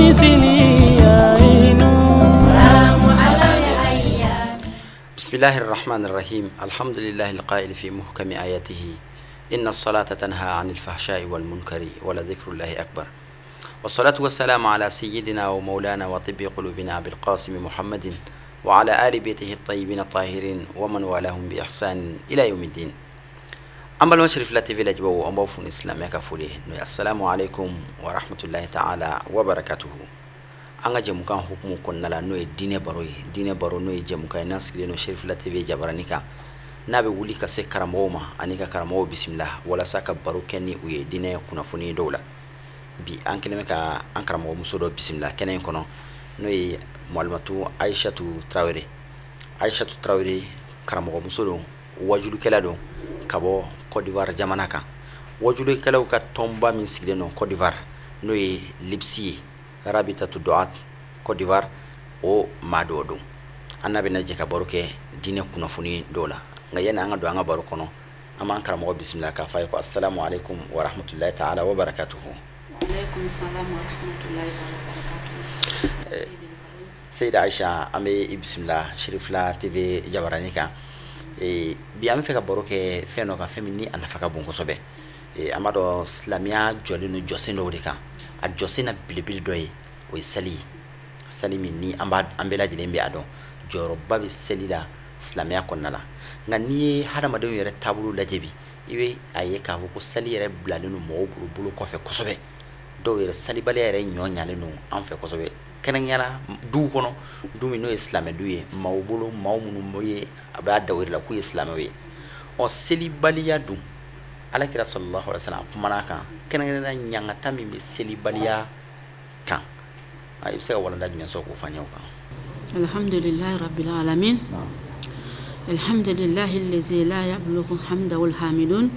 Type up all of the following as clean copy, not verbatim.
بسم الله الرحمن الرحيم الحمد لله القائل في محكم آياته إن الصلاة تنهى عن الفحشاء والمنكر ولذكر الله أكبر والصلاة والسلام على سيدنا ومولانا وطب قلوبنا أبي القاسم محمد وعلى آل بيته الطيبين الطاهرين ومن والاهم بإحسان إلى يوم الدين. An balima Cherifila TV lajɛbaaw, an b'aw fo ni silamɛya ka foli ye, n'o ye assalamu alaikum wa rahmatullahi ta'ala wa barakatuhu. An ka jɛmukan hukumu kɔnɔna la, n'o ye diinɛ baro ye, diinɛ baro n'o ye jɛmukan ye n'an sigilen don Cherifila TV jabarani kan, n'a bɛ wuli ka se karamɔgɔw ma ani ka karamɔgɔw bisimila walasa ka baro kɛ ni u ye diinɛ kunnafoni dɔw la. Bi an kɛlen bɛ ka an karamɔgɔmuso dɔ bisimila kɛnɛ in kɔnɔ, n'o ye Malimatu Ayisatu Tarawele. Ayisatu Tarawele karamɔgɔmuso don, wajulukɛla don ka bɔ Côte d'Ivoire jamana kan. Wajulukɛlaw ka tɔnba min sigilen don Côte d'Ivoire, n'o ye LIPSI ye, Rabitatu Duat Côte d'Ivoire, o maa dɔ don. An n'a bɛna jɛ ka baro kɛ diinɛ kunnafoni dɔw la. Nka yanni an ka don an ka baro kɔnɔ, an b'an karamɔgɔ bisimila k'a fɔ a ye ko assalamu alaikum wa rahmatullahi ta'ala wa barakatuhu. Wa salam wa rahmatullahi wa barakatuhu. Seyida Ayisa, an bɛ i bisimila Cherifila TV jabarani kan. Bi an bɛ fɛ ka baro kɛ fɛn dɔ kan, fɛn min ni a nafa ka bon kosɛbɛ. An b'a dɔn silamɛya jɔlen don jɔsen dɔw de kan. A jɔsen na belebele dɔ ye, o ye seli ye. Seli min ni an bɛɛ lajɛlen bɛ a dɔn, jɔyɔrɔba bɛ seli la silamɛya kɔnɔna la. Nka n'i ye hadamadenw yɛrɛ taabolo lajɛ bi, i bɛ a ye k'a fɔ ko seli yɛrɛ bilalen don mɔgɔw bolo bolo kɔfɛ kosɛbɛ. Dɔw yɛrɛ salibaliya yɛrɛ ɲɔ ɲalen don an fɛ kosɛbɛ, kɛrɛnkɛrɛnnenya la duw kɔnɔ, du min n'o ye silamɛ du ye, maaw bolo, maaw minnu ye a b'a da u yɛrɛ la k'u ye silamɛw ye. Ɔ selibaliya dun, Ala kira sallallahu alaihi wasallam a kumana a kan, kɛrɛnkɛrɛnnenya la ɲangata min bɛ selibaliya kan, i bɛ se ka walanda jumɛn sɔrɔ k'o fɔ an ye o kan? Alhamdulillahi rabbil alamin alhamdulillahi allazi la yablughu hamdahu alhamidun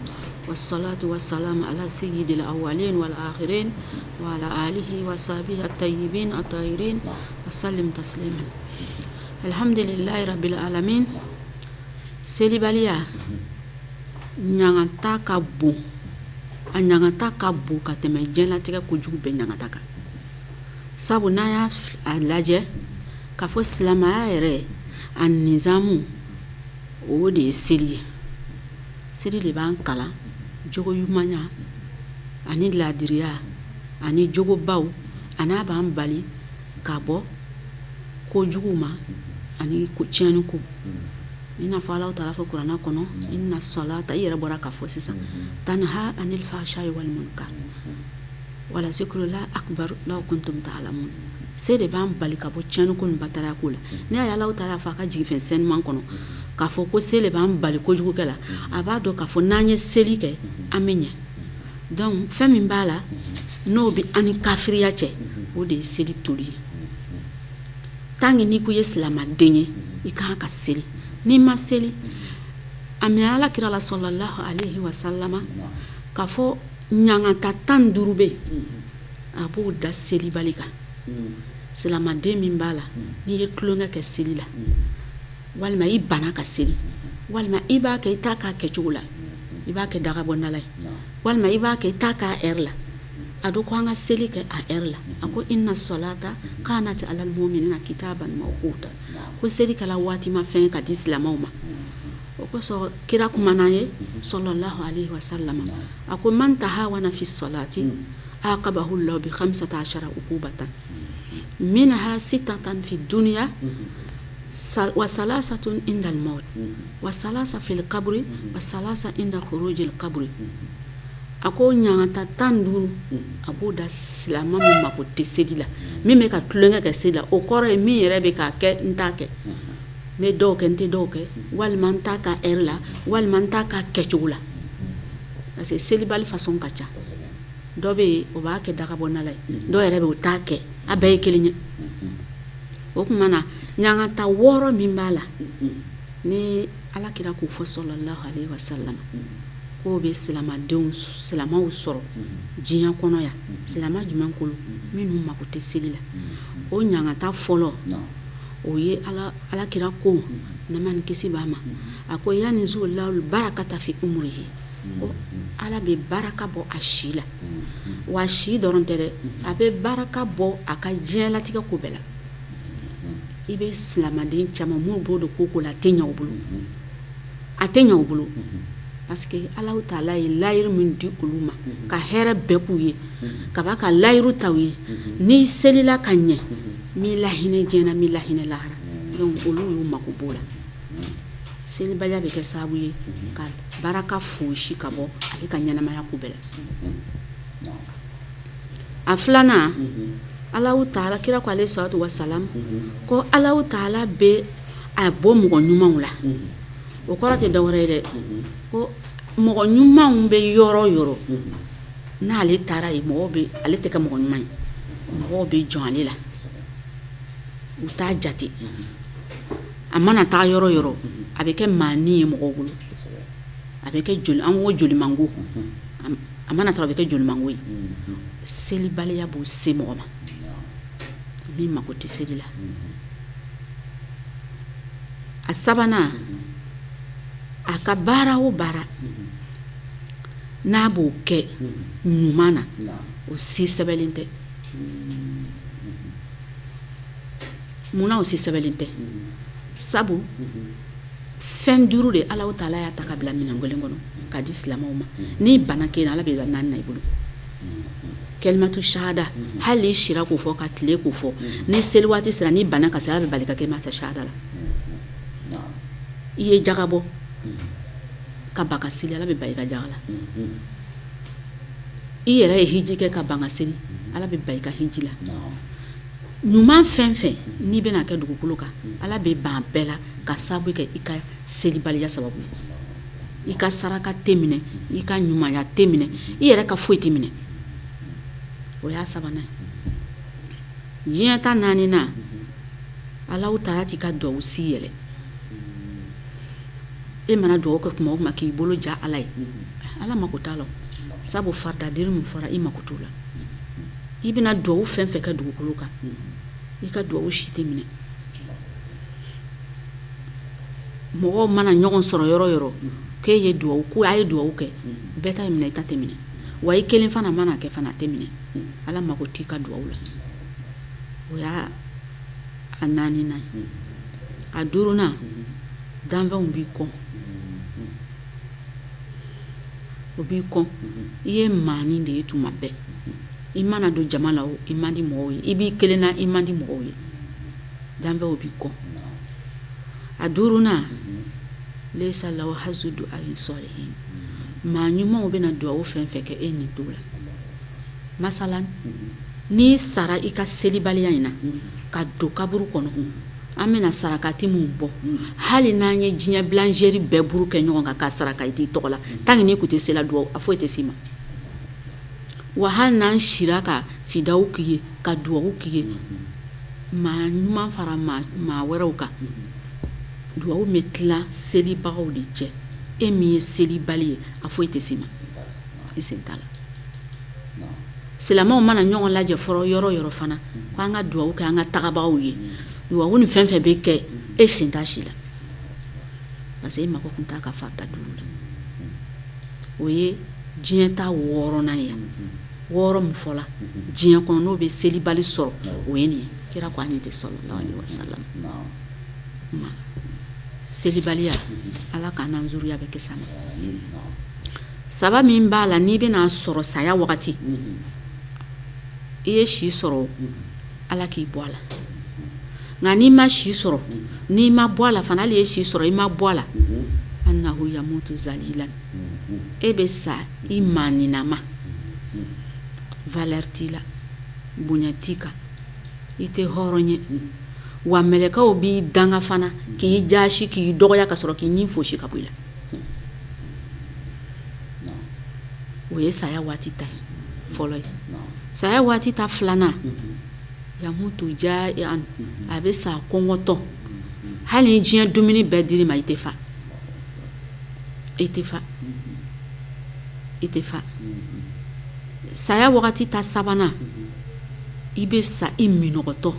wassalatu wassalamu ala sayyidil awwalin wal akhirin wa ala alihi wa sahbihi at-tayyibin at-tahirin wa sallim tasliman. Alhamdulillahi rabbil alamin. Selibaliya ɲangata ka bon, a ɲangata ka bon ka tɛmɛ diɲɛlatigɛ kojugu bɛɛ ɲangata kan. Sabu n'an y'a lajɛ k'a fɔ silamɛya yɛrɛ a nizamu, o de ye seli ye. Seli de b'an kalan jogo ɲumanya ani laadiriya ani jogobaw, an'a b'an bali ka bɔ kojugu ma ani tiɲɛni ko. I n'a fɔ Alahu taala fɔ kuranɛ kɔnɔ, inna salata, i yɛrɛ bɔra k'a fɔ sisan, tanha anil fahsha'i wal munkar wala zikrulahi akbar law kuntum ta'lamun. Seli de b'an bali ka bɔ tiɲɛni ko ni bataraya ko la. N'i y'a ye Alahu taala fɔ a ka jigifɛn saniman kɔnɔ k'a fɔ ko seli de b'an bali kojugukɛ la, a b'a dɔn k'a fɔ n'an ye seli kɛ, an bɛ ɲɛ. Donc fɛn min b'a la n'o bɛ an ni kafiriya cɛ, o de ye seli toli ye. Tant que n'i ko i ye silamɛden ye, i ka kan ka seli. N'i ma seli, a minɛ Ala kira la sallallahu alayhi wa sallama k'a fɔ ɲangata 15 bɛ yen, a b'o da selibali kan. Silamɛden min b'a la, n'i ye tulonkɛ kɛ seli la, walima i banna ka seli, walima i b'a kɛ i t'a k'a kɛcogo la, i b'a kɛ dagabɔndala ye, walima i b'a kɛ i t'a k'a heure la. A dɔn ko an ka seli kɛ a heure la. A ko inna salata kanat alal mu'minina kitaban mawquta, ko seli kɛla waatima fɛn ka di silamɛw ma. O kosɔn kira kumana an ye sallallahu alayhi wa sallam, a ko man tahawana fi salati aqabahu Allahu bi khamsata ashara uqubatan minha sittatan fi dunya wa salasatun inda al-maut wa salasa fil qabri wa salasa inda khurujil qabri. A ko ɲangata 15, a b'o da silamɛ min mako tɛ seli la, min bɛ ka tulonkɛ kɛ seli la. O kɔrɔ ye min yɛrɛ bɛ k'a kɛ, n t'a kɛ, n bɛ dɔw kɛ, n tɛ dɔw kɛ, walima n t'a k'a heure la, walima n t'a k'a kɛcogo la. Parce que selibali façon ka ca. Dɔ bɛ yen, o b'a kɛ dagabɔndala ye, dɔw yɛrɛ bɛ o t'a kɛ, a bɛɛ ye kelen ye. O tuma na ɲangata 6 min b'a la, ni Ala kira k'o fɔ sallallahu alayhi wa sallam, k'o bɛ silamɛdenw, silamɛw sɔrɔ diɲɛ kɔnɔ yan. Silamɛ jumɛn kolo? Minnu mako tɛ seli la. O ɲangata fɔlɔ, o ye Ala kira ko, nɛɛma ni kisi b'a ma, a ko yanzi'u lahu barakata fi umrihi, ko Ala bɛ baraka bɔ a si la. Wa si dɔrɔn tɛ dɛ, a bɛ baraka bɔ a ka diɲɛlatigɛ ko bɛɛ la. I bɛ silamɛden caman minnu b'o de ko ko la, a tɛ ɲɛ u bolo, a tɛ ɲɛ u bolo, parce que Alahu taala ye layiru min di olu ma ka hɛrɛ bɛɛ k'u ye, ka ba ka layiru ta u ye, n'i selila ka ɲɛ, n b'i lahinɛ diɲɛ na, n b'i lahinɛ lahara. Donc olu y'u mako b'o la. Selibaliya bɛ kɛ sababu ye ka baraka fosi ka bɔ ale ka ɲɛnamaya ko bɛɛ la. A filanan, Alahu taala kira ko alayhi salatu wa salam ko Alahu taala bɛ a bɔ mɔgɔ ɲumanw la. O kɔrɔ tɛ dɔwɛrɛ ye dɛ, ko mɔgɔ ɲumanw bɛ yɔrɔ yɔrɔ n'ale taara yen, mɔgɔw bɛ ale tɛ kɛ mɔgɔ ɲuman ye, mɔgɔw bɛ jɔn ale la, u t'a jate. A mana taa yɔrɔ yɔrɔ, a bɛ kɛ maani ye mɔgɔw bolo, a bɛ kɛ joli, an ko jolimango. A mana taa, a bɛ kɛ jolimango ye. Selibaliya b'o se mɔgɔ ma min mako tɛ seli la. A sabanan, a ka baara o baara n'a b'o kɛ ɲuman na, o si sɛbɛnlen tɛ. Munna o si sɛbɛnlen tɛ? Sabu fɛn duuru de Alahu taala y'a ta ka bila minɛn kelen kɔnɔ k'a di silamɛw ma. N'i banna kelen na, Ala bɛ naani na i bolo. Kalimatu shahada, hali i sira k'o fɔ ka tile k'o fɔ, ni seli waati sera, n'i banna ka seli, Ala bɛ bali ka kalimatu shahada la. I ye jaga bɔ ka ban ka seli, Ala bɛ ban i ka jaga la. I yɛrɛ ye hiji kɛ ka ban ka seli, Ala bɛ ban i ka hiji la. Ɲuman fɛn fɛn n'i bɛna kɛ dugukolo kan, Ala bɛ ban bɛɛ la ka sababu kɛ i ka selibaliya sababu ye. I ka saraka tɛ minɛ, i ka ɲumanya tɛ minɛ, i yɛrɛ ka foyi tɛ minɛ. O y'a sabanan ye. Diɲɛ ta naaninan, Alahu taala t'i ka duwawu si yɛlɛ. E mana duwawu kɛ tuma o tuma k'i bolo ja Ala ye, Ala mako t'a la, sabu farida duuru min fɔra, i mako t'o la. I bɛna duwawu fɛn fɛn kɛ dugukolo kan, i ka duwawu si tɛ minɛ. Mɔgɔw mana ɲɔgɔn sɔrɔ yɔrɔ yɔrɔ k'e ye duwawu ko a ye duwawu kɛ, bɛɛ ta ye minɛ, i ta tɛ minɛ. Wa i kelen fana mana kɛ fana, a tɛ minɛ. Ala mako t'i ka duwawu la. O y'a a naaninan ye. A duurunan, danfɛnw b'i kɔn, o b'i kɔn. I ye maanin de ye tuma bɛɛ. I mana don jama la, o i man di mɔgɔw ye. I b'i kelen na, i man di mɔgɔw ye. Danfɛnw b'i kɔn. A duurunan, laysa lahu hazu du'a'i salihin, maa ɲumanw bɛna duwawu fɛn fɛn kɛ, e nin t'o la. Masalan, n'i sara i ka selibaliya in na ka don kaburu kɔnɔ, an bɛna sarakati min bɔ, hali n'an ye diɲɛ boulangerie bɛɛ buru kɛ ɲɔgɔn kan ka saraka i tɔgɔ la, tant que n'i kun tɛ seli la, duwawu a foyi tɛ s'i ma. Wa hali n'an sira ka fidaw k'i ye, ka duwawu k'i ye, maa ɲuman fara maa wɛrɛw kan, duwawu bɛ tila selibagaw de cɛ. E min ye selibali ye, a foyi tɛ s'i ma, i sen t'a la. Silamɛw mana ɲɔgɔn lajɛ fɔlɔ yɔrɔ yɔrɔ fana ko an ka duwawu kɛ an ka tagabagaw ye, duwawu ni fɛn fɛn bɛ kɛ, e sen t'a si la, parce que e mako tun t'a ka farida duuru la. O ye diɲɛ ta wɔɔrɔnan ye. Wɔɔrɔ min fɔla diɲɛ kɔnɔ n'o bɛ selibali sɔrɔ, o ye nin ye. Kira ko an ye ten, sallallahu alaihi wasallam. Selibaliya, Ala k'an n'an zuriya bɛɛ kisi a ma. Saba min b'a la, n'i bɛna sɔrɔ saya wagati, i ye si sɔrɔ, Ala k'i bɔ a la. Nka n'i ma si sɔrɔ, n'i ma bɔ a la fana, hali i ye si sɔrɔ, i ma bɔ a la, annahu yamutu zalilan, e bɛ sa i maaninama, valeur t'i la, bonya t'i kan, i tɛ hɔrɔn ye. Wa mɛlɛkɛw b'i danga fana k'i jaasi, k'i dɔgɔya, ka sɔrɔ k'i ɲin fosi ka bɔ i la. O ye saya waati ta ye fɔlɔ ye. Saya waati ta filanan, yamutu ja'ian, a bɛ sa kɔngɔtɔ. Hali ni diɲɛ dumuni bɛɛ dir'i ma, i tɛ fa, i tɛ fa, i tɛ fa. Saya wagati ta sabanan, i bɛ sa i minɔgɔtɔ.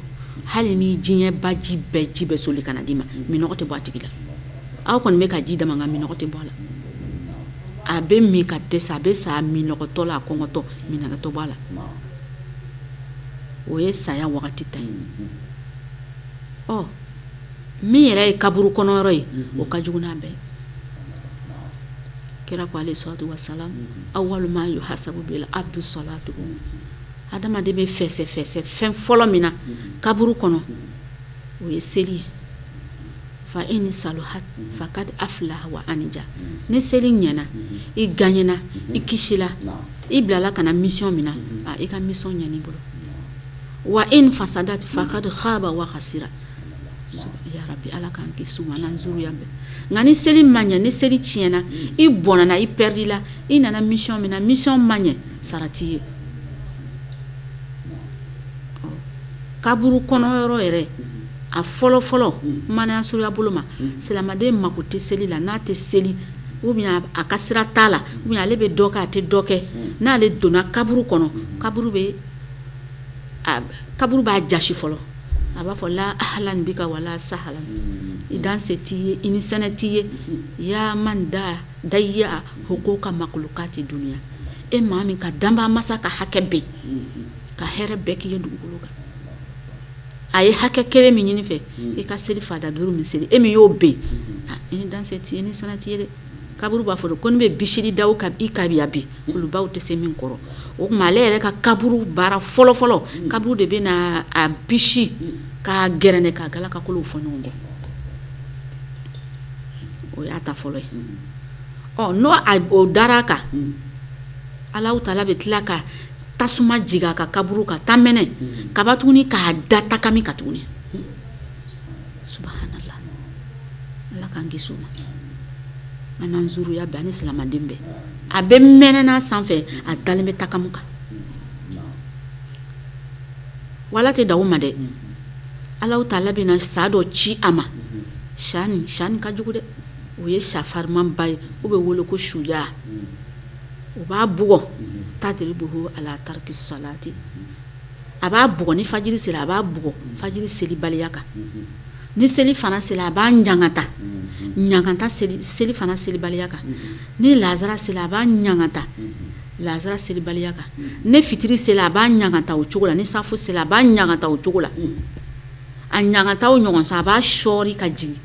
Hali ni diɲɛ baji bɛɛ ji bɛ soli ka na d'i ma, minɔgɔ tɛ bɔ a tigi la. Aw kɔni bɛ ka ji d'a ma, nka minɔgɔ tɛ bɔ a la. A bɛ min ka dɛsɛ, a bɛ sa minnɔgɔtɔ la, a kɔngɔtɔ, minnɔgɔtɔ b'a la. O ye saya wagati ta ye. Ɔ, min yɛrɛ ye kaburu kɔnɔyɔrɔ ye, o ka jugu n'a bɛɛ. Kira ko alayhi salatu wasalam, awwalu ma yuhasabu bil abdu salatuhu. Adamaden bɛ fɛsɛ fɛsɛ fɛn fɔlɔ min na kaburu kɔnɔ, o ye seli ye. Fa in saluhat fakad aflaha wa anja. Ni seli ɲɛna, i gagnena, i kisila, i bilala ka na mission min na, i ka mission ɲɛn'i bolo. Wa in fasadat fakad khaba wa khasira. Ya rabbi, Ala k'an kisi o ma n'an zuruya bɛɛ. Nka ni seli ma ɲɛ, ni seli tiɲɛna, i bɔnɛna, i perdila, i nana mission min na, mission ma ɲɛ, sara t'i ye. Kaburu kɔnɔyɔrɔ yɛrɛ, a fɔlɔ fɔlɔ, kumana surunya bolo ma, silamɛden mako tɛ seli la, n'a tɛ seli ou bien a ka sira t'a la, ou bien ale bɛ dɔ kɛ, a tɛ dɔ kɛ, n'ale donna kaburu kɔnɔ, kaburu b'a jasi fɔlɔ. A b'a fɔ la ahlan bika wala sahlan, i danse t'i ye, i ni sɛnɛ t'i ye. Ya man da dayya huquqa makhluqati dunya, e maa min ka danba masa ka hakɛ bɛ ka hɛrɛ bɛɛ k'i ye dugukolo kan, a ye hakɛ kelen min ɲini fɛ, i ka seli farida duuru min seli, e min y'o ben, i ni danse t'i ye, i ni sɛnɛ t'i ye dɛ. Kaburu b'a fɔ ko ne bɛ bisili da i kan yan bi, kulubaw tɛ se min kɔrɔ. O tuma ale yɛrɛ ka kaburu baara fɔlɔ fɔlɔ, kaburu de bɛ na a bisi k'a gɛrɛnɛ k'a galakakolow fɔ ɲɔgɔn kɔ. O y'a ta fɔlɔ ye. Ɔ, n'o o dara a kan, Alahu taala bɛ tila ka tasuma jigin a ka kaburu kan, ta mɛnɛ kaba tuguni k'a da takami kan tuguni. Subhanallah, Ala k'an kisi o ma, an n'an zuruya bɛɛ ani silamɛden bɛɛ. A bɛ mɛnɛ n'a sanfɛ, a dalen bɛ takamu kan. Wala tɛ da o ma dɛ. Alahu taala bɛna sa dɔ ci a ma. Sa nin, sa nin ka jugu dɛ. O ye sa farimanba ye, o bɛ wele ko suja. O b'a bugɔ, tadribuhu ala tariki salati. A b'a bugɔ ni fajiri sera, a b'a bugɔ fajiri selibaliya kan. Ni seli fana sera, a b'a ɲangata ɲangata seli fana selibaliya kan. Ni lazara sera, a b'a ɲangata lazara selibaliya kan. Ni fitiri sera, a b'a ɲangata o cogo la. Ni safo sera, a b'a ɲangata o cogo la. A ɲangata o ɲɔgɔn sa, a b'a sɔɔri ka jigin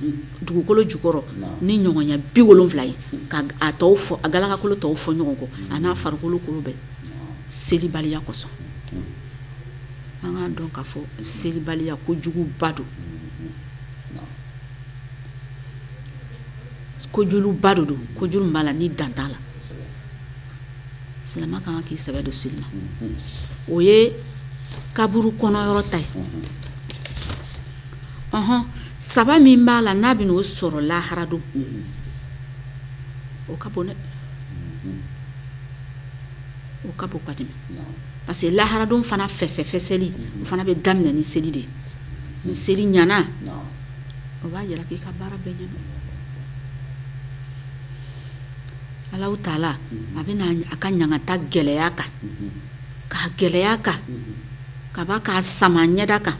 dugukolo jukɔrɔ ni ɲɔgɔnya 70 ye, ka a tɔw fɔ, a galakakolo tɔw fɔ ɲɔgɔn kɔ, a n'a farikolo kolo bɛɛ, selibaliya kosɔn. An k'a dɔn k'a fɔ selibaliya kojuguba don, kojuguba don, kojugu b'a la ni dan t'a la. Silamɛ ka kan k'i sɛbɛ don seli la. O ye kaburu kɔnɔyɔrɔ ta ye. Ɔhɔn, saba min b'a la n'a bɛna o sɔrɔ lahara don, o ka bon dɛ, o ka bon ka tɛmɛ, parce que laharadon fana fɛsɛfɛsɛli, o fana bɛ daminɛ ni seli de ye. Ni seli ɲana, o b'a jira k'i ka baara bɛɛ ɲɛna. Alahu taala a bɛna a ka ɲangata gɛlɛya kan, k'a gɛlɛya kan, ka ba k'a sama ɲɛda kan.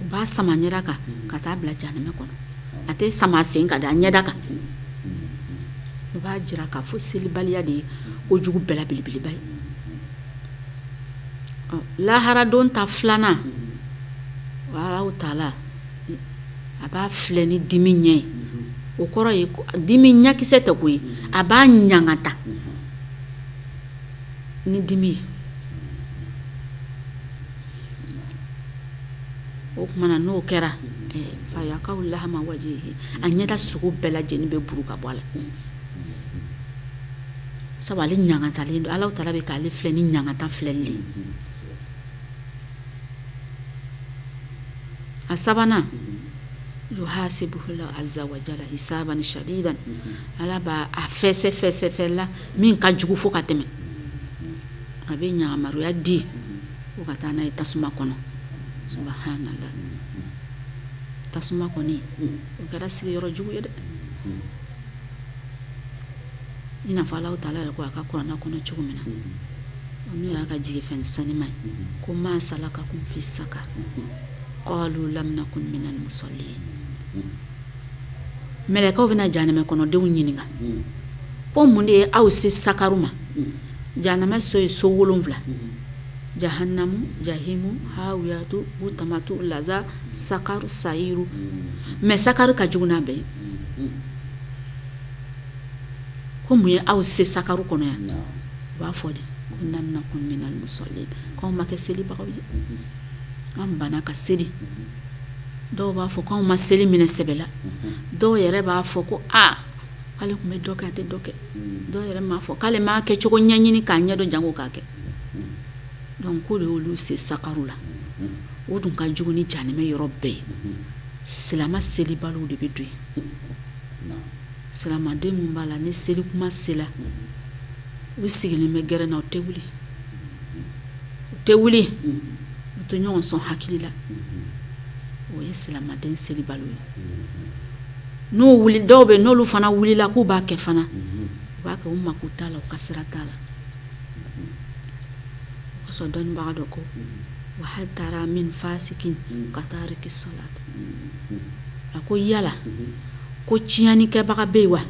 U b'a sama ɲɛda kan ka taa bila jahanama kɔnɔ. A tɛ sama sen ka da a ɲɛda kan. O b'a jira k'a fɔ selibaliya de ye kojugu bɛɛ la belebeleba ye. Laharadon ta filanan, Alahu taala a b'a filɛ ni dimi ɲɛ ye. O kɔrɔ ye dimi ɲakisɛ tɛ koyi, a b'a ɲangata ni dimi ye. O tuma na n'o kɛra, fayakawu lahama wajihi, a ɲɛda sogo bɛɛ lajɛlen bɛ buru ka bɔ a la, sabu ale ɲangatalen don. Alahu taala bɛ k'ale filɛ ni ɲangata filɛli de ye. A sabanan, yuhasibuhullahu azza wa jalla hisaban shadidan, Ala b'a a fɛsɛ fɛsɛfɛ la min ka jugu fo ka tɛmɛ. A bɛ ɲamaruya di ko ka taa n'a ye tasuma kɔnɔ. Subhanallah, tasuma kɔni o kɛra sigiyɔrɔ jugu ye dɛ. I n'a fɔ Alahu taala yɛrɛ ko a ka kuranɛ kɔnɔ cogo min na, n'o y'a ka jigifɛn sanima ye, ko ma salakakum fi sakar qalu lam nakun minal musallin. Mɛlɛkɛw bɛna jahanama kɔnɔdenw ɲininka. Ko mun de ye aw se sakaru ma? Jahanama so ye so 7, jahannamu, jahimu, hawiyatu, hutamatu, laza, sakaru, sayiru. Mais sakaru ka jugu n'a bɛɛ ye. Ko mun ye aw se sakaru kɔnɔ yan? U b'a fɔ de ko lam nakun minal musallin, k'anw ma kɛ selibagaw ye, an banna ka seli. Dɔw b'a fɔ k'anw ma seli minɛ sɛbɛ la. Dɔw yɛrɛ b'a fɔ ko aa, k'ale tun bɛ dɔ kɛ, a tɛ dɔ kɛ. Dɔw yɛrɛ m'a fɔ k'ale m'a kɛ cogo ɲɛɲini k'a ɲɛdɔn jango k'a kɛ. Donc k'o de y'olu se sakaru la. O dun ka jugu ni jahanama yɔrɔ bɛɛ ye. Silama selibaliw de bɛ don yen. Silamaden min b'a la ni seli kuma sela, u sigilen bɛ gɛrɛn na, u tɛ wuli, u tɛ wuli, u tɛ ɲɔgɔn sɔn hakili la. O ye silamaden selibaliw ye. N'u wuli, dɔw bɛ n'olu fana wulila k'u b'a kɛ fana, u b'a kɛ u mako t'a la, u ka sira t'a la. O kosɔn dɔnnibaga dɔ ko wa hal tara min fasikin ka tariki salat. A ko yala ko tiɲɛnikɛbaga bɛ yen wa?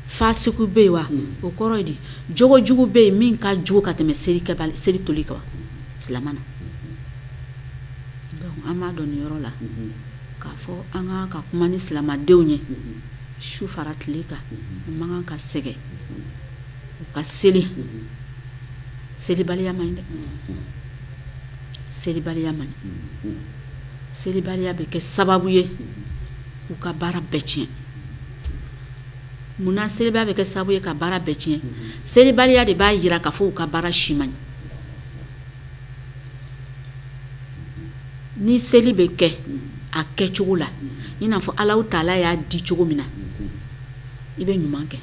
Fasiku bɛ yen wa? O kɔrɔ ye di? Jogo jugu bɛ yen min ka jugu ka tɛmɛ seli toli kan wa silama na? Donc an b'a dɔn nin yɔrɔ la k'a fɔ an ka kan ka kuma ni silamadenw ye su fara tile kan. U man kan ka sɛgɛn u ka seli. Selibaliya man ɲi dɛ, selibaliya man ɲi. Selibaliya bɛ kɛ sababu ye k'u ka baara bɛɛ tiɲɛ. Munna selibaliya bɛ kɛ sababu ye ka baara bɛɛ tiɲɛ? Selibaliya de b'a jira k'a fɔ u ka baara si man ɲi. Ni seli bɛ kɛ a kɛcogo la, i n'a fɔ Alahu taala y'a di cogo min na, i bɛ ɲuman kɛ.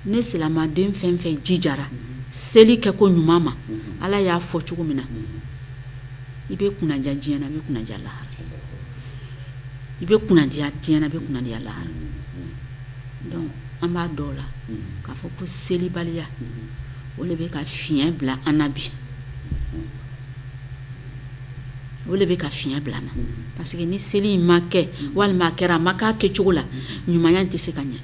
Ni silamaden fɛn fɛn jijara seli kɛ ko ɲuman ma, Ala y'a fɔ cogo min na, i bɛ kunnadiya diɲɛ na, i bɛ kunnadiya lahara. I bɛ kunnadiya diɲɛ na, i bɛ kunnadiya lahara. Donc an b'a dɔn o la k'a fɔ ko selibaliya, o de bɛ ka fiɲɛ bila an na bi. O de bɛ ka fiɲɛ bila an na. Parce que ni seli in ma kɛ, walima a kɛra a ma k'a kɛcogo la, ɲumanya in tɛ se ka ɲɛ.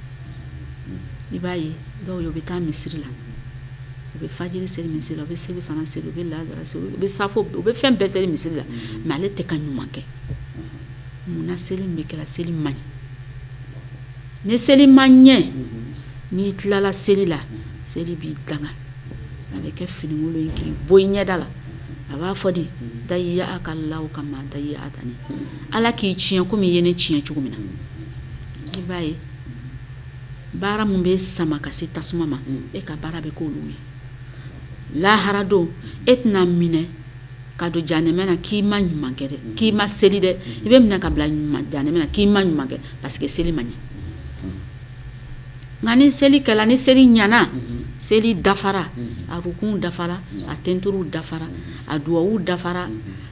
I b'a ye dɔw ye, u bɛ taa misiri la, u bɛ fajiri seli misiri la, u bɛ seli fana seli, u bɛ lansara seli, u bɛ safo, u bɛ fɛn bɛɛ seli misiri la, mais ale tɛ ka ɲuman kɛ. Munna seli min bɛ kɛra, seli man ɲi? Ni seli ma ɲɛ, n'i tilala seli la, seli b'i danga, a bɛ kɛ finikolon ye k'i bɔ i ɲɛda la. A b'a fɔ di dayya'aka Allahu kama dayya'tani, Ala k'i tiɲɛ komi i ye ne tiɲɛ cogo min na. I b'a ye baara min bɛ sama ka se tasuma ma, e ka baara bɛ k'olu ye. Lahara don, e tɛna minɛ ka don janɛmɛ na k'i ma ɲuman kɛ dɛ, k'i ma seli dɛ. I bɛ minɛ ka bila janɛmɛ na k'i ma ɲuman kɛ, parce que seli ma ɲɛ. Nka ni seli kɛla, ni seli ɲana, seli dafara, a rukun dafara, a tenturuw dafara, a duwawu dafara,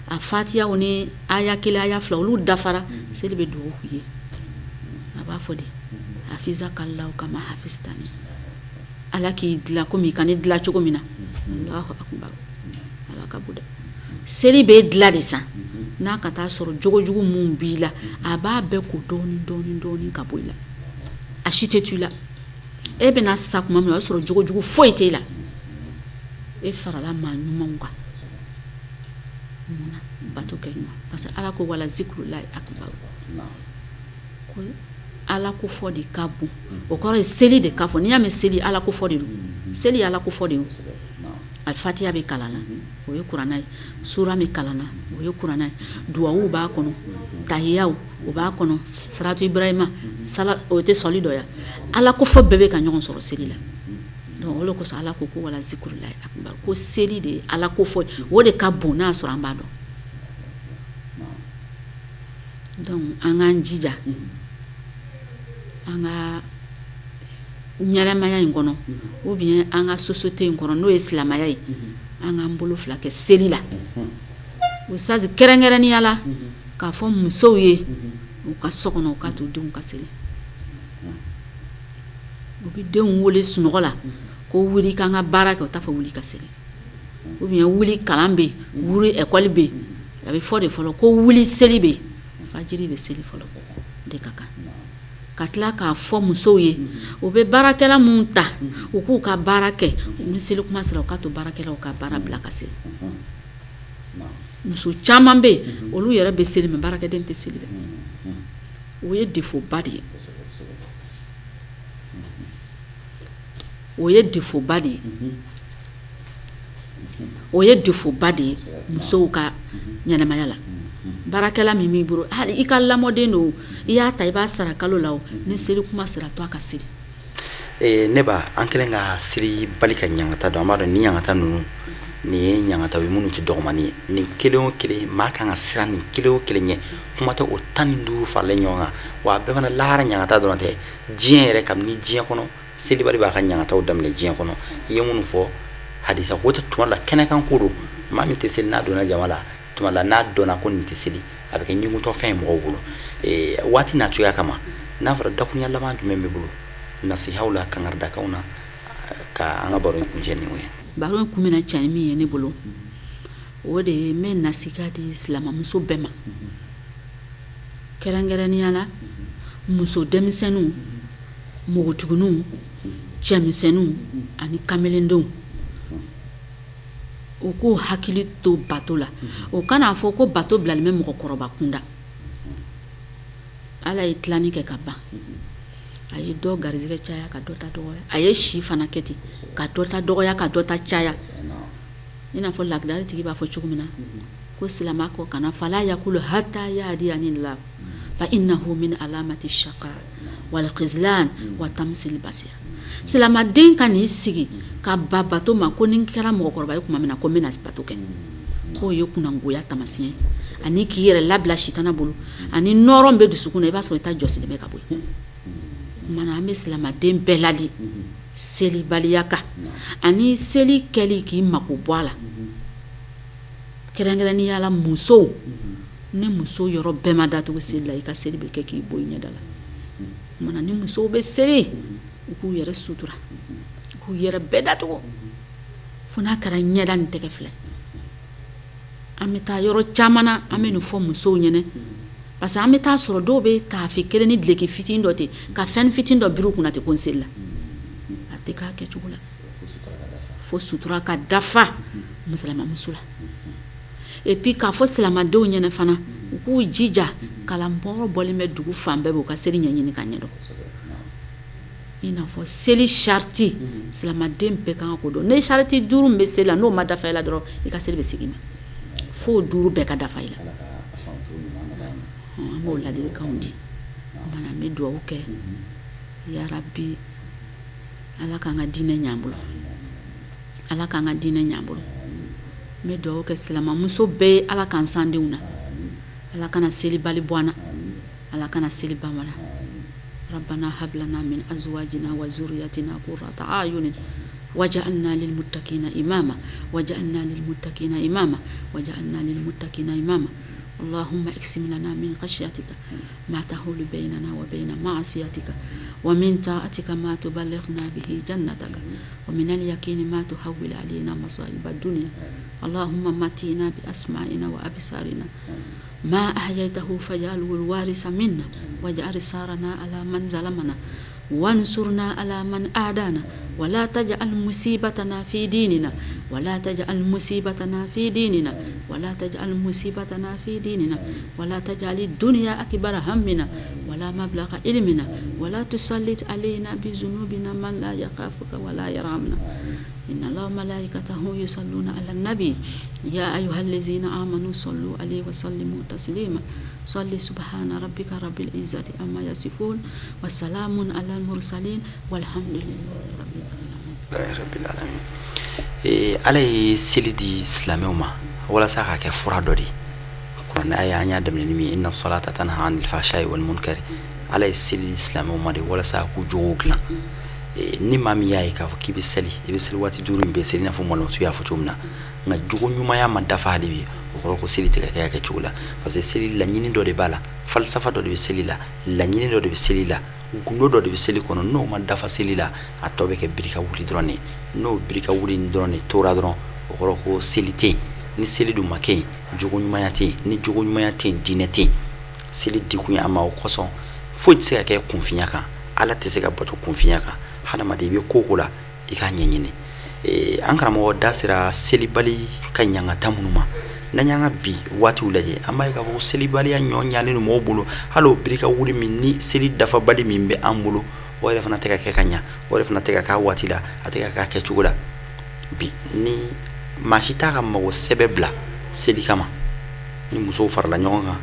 a fatiyaw ni aya kelen, aya fila, olu dafara, seli bɛ duwawu k'i ye. A b'a fɔ de hafizaka Allahu kama hafiztani, Ala k'i dilan komi i ka ne dilan cogo min na. Allahu akbar, Ala ka bon dɛ. Seli bɛ dilan de sa n'a ka taa sɔrɔ jogojugu min b'i la, a b'a bɛɛ ko dɔɔnin dɔɔnin dɔɔnin ka bɔ i la, a si tɛ to i la. E bɛna sa tuma min, o y'a sɔrɔ jogojugu foyi tɛ e la, e farala maa ɲumanw kan. Mun na? Bato kɛ ɲuman, parce que Ala ko wala zikurulahi akbar, ko Ala ko fɔ de ka bon. O kɔrɔ ye seli de ka fɔ. N'i y'a mɛn seli, Ala ko fɔ de don. Seli ye Ala ko fɔ de ye. Alifatiya bɛ kalan na, o ye kuranɛ ye. Sura bɛ kalan na, o ye kuranɛ ye. Duwawu b'a kɔnɔ, tahiyaw o b'a kɔnɔ, salatu ibrahima o tɛ sɔli dɔ ya. Ala ko fɔ bɛɛ bɛ ka ɲɔgɔn sɔrɔ seli la. Donc o de kosɔn Ala ko ko wala zikurulahi akbar, ko seli de ye Ala ko fɔ, o de ka bon n'a y'a sɔrɔ an b'a dɔn. Donc an k'an jija an ka ɲɛnamaya in kɔnɔ, ou bien an ka société in kɔnɔ, n'o ye silamɛya ye, an k'an bolo fila kɛ seli la. Ustaz, kɛrɛnkɛrɛnnenya la, k'a fɔ musow ye u ka so kɔnɔ, u ka to denw ka seli. U bɛ denw wele sunɔgɔ la ko wuli k'an ka baara kɛ, u t'a fɔ wuli ka seli, ou bien wuli kalan bɛ yen, wuli école bɛ yen. A bɛ fɔ de fɔlɔ ko wuli seli bɛ yen. Fajiri bɛ seli fɔlɔ de ka kan. Ka tila k'a fɔ musow ye u bɛ baarakɛla minnu ta u k'u ka baara kɛ ni seli kuma sera u ka to baarakɛlaw ka baara bila ka seli. Muso caman bɛ yen olu yɛrɛ bɛ seli mais baarakɛden tɛ seli dɛ. O ye défaut ba de ye. O ye défaut ba de ye. O ye défaut ba de ye musow ka ɲɛnamaya la. Baarakɛla min b'i bolo hali i ka lamɔden don i y'a ta i b'a sara kalo la ni seli kuma sera to a ka seli. Ne ba an kɛlen ka selibali ka ɲangata dɔn an b'a dɔn ni ɲangata ninnu nin ye ɲangata ye minnu tɛ dɔgɔmani ye nin kelen o kelen maa kan ka siran nin kelen o kelen ɲɛ kuma tɛ o 15 faralen ɲɔgɔn kan wa a bɛɛ fana lahara ɲangata dɔrɔn tɛ diɲɛ yɛrɛ kabini diɲɛ kɔnɔ selibali b'a ka ɲangataw daminɛ diɲɛ kɔnɔ i ye minnu fɔ hadisa ko tɛ tuma la kɛnɛkan ko don maa min tɛ seli n'a donna jama la tuma la n'a dɔnna ko nin tɛ seli a bɛ kɛ ɲugutɔfɛn ye mɔgɔw bolo waati n'a cogoya kama n'a fɔra dakurunya laban jumɛn b'i bolo nasihaw la kangaridakanw na ka an ka baro in kuncɛ ni o ye. Baro in kun bɛna cɛ ni min ye ne bolo o de ye n bɛ nasiha di silamɛmuso bɛɛ ma kɛrɛnkɛrɛnnenya la muso denmisɛnninw npogotigininw cɛmisɛnninw ani kamelendenw u k'u hakili to bato la o kan'a fɔ ko bato bilalen bɛ mɔgɔkɔrɔba kunda Ala ye tilani kɛ ka ban a ye dɔ garijɛgɛ caya ka dɔ ta dɔgɔya a ye si fana kɛ ten ka dɔ ta dɔgɔya ka dɔ ta caya i n'a fɔ lakidari tigi b'a fɔ cogo min na ko silamɛ ko kana fala yakulu hata yahdiyani la fa innahu min alamati shaka wal khizlan wa tamsil basir silamaden kan'i sigi ka ban bato ma ko ni n kɛra mɔgɔkɔrɔba ye tuma min na ko n bɛna bato kɛ k'o ye kunangoya taamasiyɛn ani k'i yɛrɛ labila sitana bolo ani nɔɔrɔ bɛ dusukun na i b'a sɔrɔ i ta jɔsilen bɛ ka bɔ yen tuma na an bɛ silamaden bɛɛ ladi selibaliya kan ani seli kɛli k'i mako bɔ a la kɛrɛnkɛrɛnnenya la musow ni muso yɔrɔ bɛɛ ma datugu seli la i ka seli bɛ kɛ k'i bɔ i ɲɛda la tuma na ni musow bɛ seli u k'u yɛrɛ sutura u k'u yɛrɛ bɛɛ datugu fo n'a kɛra ɲɛda ni tɛgɛ filɛ an bɛ taa yɔrɔ caman na an bɛ nin fɔ musow ɲɛna parce que an bɛ taa sɔrɔ dɔw bɛ taafe kelen ni duloki fitinin dɔ ten ka fɛn fitinin dɔ biri u kunna ten ko n selila a tɛ k'a kɛcogo la fo sutura ka dafa musilamamuso la et puis k'a fɔ silamadenw ɲɛna fana u k'u jija kalanbɔrɔ bɔlen bɛ dugu fan bɛɛ u ka seli ɲɛɲini ka ɲɛdɔn i n'a fɔ seli sariti silamaden bɛɛ kan k'o dɔn ni sariti duuru min bɛ seli la n'o ma dafa i la dɔrɔn i ka seli bɛ segin i ma fo duuru bɛɛ ka dafa i la an b'o ladilikanw di an bɛ dugawu kɛ yarabi ala k'an ka diinɛ ɲɛ an bolo ala k'an ka diinɛ ɲɛ an bolo n bɛ dugawu kɛ silamamuso bɛɛ ye ala k'an s'an denw na ala kana selibali bɔ an na ala kana seli bɔ an na rabbana hab lana min azwajina wa zurriyatina qurrata a'yunin waj'alna lil muttaqina imama waj'alna lil muttaqina imama waj'alna lil muttaqina imama allahumma iksim lana min khashyatika ma tahulu baynana wa bayna ma'asiyatika wa min ta'atika ma tuballighna bihi jannataka wa min al-yaqini ma tuhawwil alayna masa'ib ad-dunya allahumma matina bi asma'ina wa absarina ma ahyaytahu faj'alhu al-warisa minna waj'al sarana ala man zalamana wansurna ala man adana wala taj'al musibatana fi dinina wala taj'al musibatana fi dinina wala taj'al musibatana fi dinina wala taj'al dunya akbara hammina wala mablagha ilmina wala tusallit alayna bi dhunubina man la yakhafuka wala yarhamna inna allaha wa malaikatahu yusalluna ala nabi ya ayyuhallazina amanu sallu alayhi wa sallimu taslima salli subhana rabbika rabbil izzati amma yasifun wa salamun ala mursalin walhamdulillahi rabbil alamin ala ye seli di silamɛw ma walasa k'a kɛ fura dɔ de ye kuranɛ aya an y'a daminɛ ni min ye inna salata tanha anil fahsha'i wal munkari ala ye seli di silamɛw ma de walasa k'u jogow dilan ni maa min y'a ye k'a fɔ k'i bɛ seli i bɛ seli waati duuru in bɛɛ seli i n'a fɔ mɔlɔmɔtu y'a fɔ cogo min na nka jogo ɲumanya ma dafa hali bi o kɔrɔ ko seli tɛ ka kɛ a kɛcogo la parce que seli laɲini dɔ de b'a la falsafa dɔ de bɛ seli la laɲini dɔ de bɛ seli la gundo dɔ de bɛ seli kɔnɔ n'o ma dafa seli la a tɔ bɛ kɛ birika wuli dɔrɔn de n'o birika wuli dɔrɔn de tora dɔrɔn o kɔrɔ ko seli tɛ yen ni seli dun ma kɛ yen jogo ɲumanya tɛ yen ni jogo ɲumanya tɛ yen diinɛ tɛ yen seli dikun ye a ma o kosɔn Foyi tɛ se ka kɛ kunfinya kan, Ala tɛ se ka bato kunfinya kan. Hadamaden, i bɛ ko ko la, i k'a ɲɛɲini. An karamɔgɔ da sera selibali ka ɲangata minnu ma. N'an y'an ka bi waatiw lajɛ, an b'a ye k'a fɔ selibaliya ɲɔ ɲalen don mɔgɔw bolo. Hali o birika wuli min ni seli dafabali min bɛ an bolo, o yɛrɛ fana tɛ ka kɛ ka ɲa, o yɛrɛ fana tɛ ka k'a waati la, a tɛ ka k'a kɛcogo la. Bi ni maa si t'a ka mago sɛbɛ bila seli kama. Ni musow farala ɲɔgɔn kan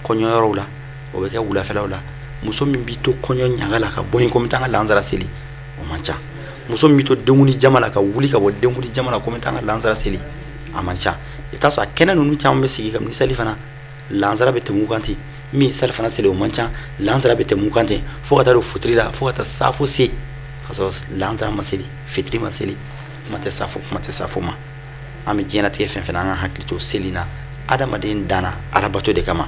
kɔɲɔyɔrɔw la, o bɛ kɛ wulafɛlaw la. Muso min b'i to kɔɲɔ ɲaga la ka bɔ yen ko n bɛ taa n ka lansara seli, o man ca. Muso min bɛ to denkundi jama la ka wuli ka bɔ denkundi jama la ko n bɛ taa n ka lansara seli, a man ca. I bɛ taa sɔrɔ a kɛnɛ ninnu caman bɛ sigi kabini salifana, lansara bɛ tɛmɛ u kan ten. Min ye salifana seli, o man ca. Lansara bɛ tɛmɛ u kan ten fo ka taa don fitiri la, fo ka taa saafo se, ka sɔrɔ lansara ma seli, fitiri ma seli, kuma tɛ saafo, kuma tɛ saafo ma. An bɛ diɲɛlatigɛ fɛn fɛn na, an ka hakili to seli na. Adamaden danna alabato de kama.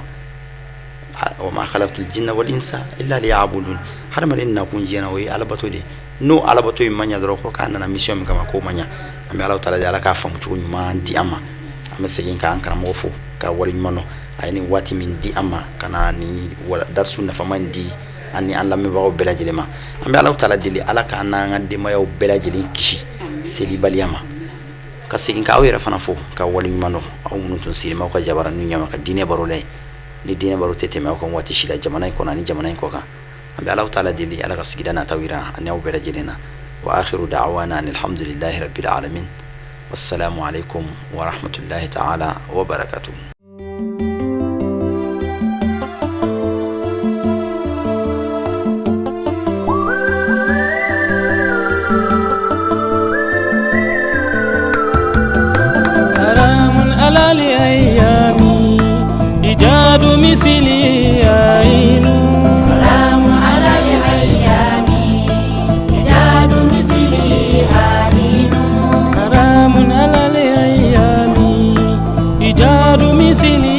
Wa ma khalaqtul jinna wal insa illa liya'budun. Hadamaden nakun diɲɛ na, o ye alabato de ye. N'o alabato in ma ɲa dɔrɔn, ko k'a nana mission min kama, k'o ma ɲa. An bɛ Ala taala deli, Ala k'a faamu cogo ɲuman di an ma. An bɛ segin k'an karamɔgɔ fo ka waleɲuman dɔn, a ye nin waati min di an ma ka na nin darisu nafama in di an ni an lamɛnbagaw bɛɛ lajɛlen ma. An bɛ Ala taala deli, Ala k'an n'an ka denbayaw bɛɛ lajɛlen kisi selibaliya ma. Ka segin k'aw yɛrɛ fana fo ka waleɲuman dɔn, aw minnu tun sigilen b'aw ka jabaranin ɲɛma ka diinɛ baro la. Ni diinɛ baro tɛ tɛmɛ aw kan waati si la, jamana in kɔnɔ ani jamana in kɔ kan. An bɛ Ala taala deli, Ala ka sigida nataw jira ani aw bɛɛ lajɛlen na. Wa akhiru da'wana alhamdulillahi rabbil alamin. Wassalamu alaikum wa rahmatullahi ta'ala wa barakatuh. Misili.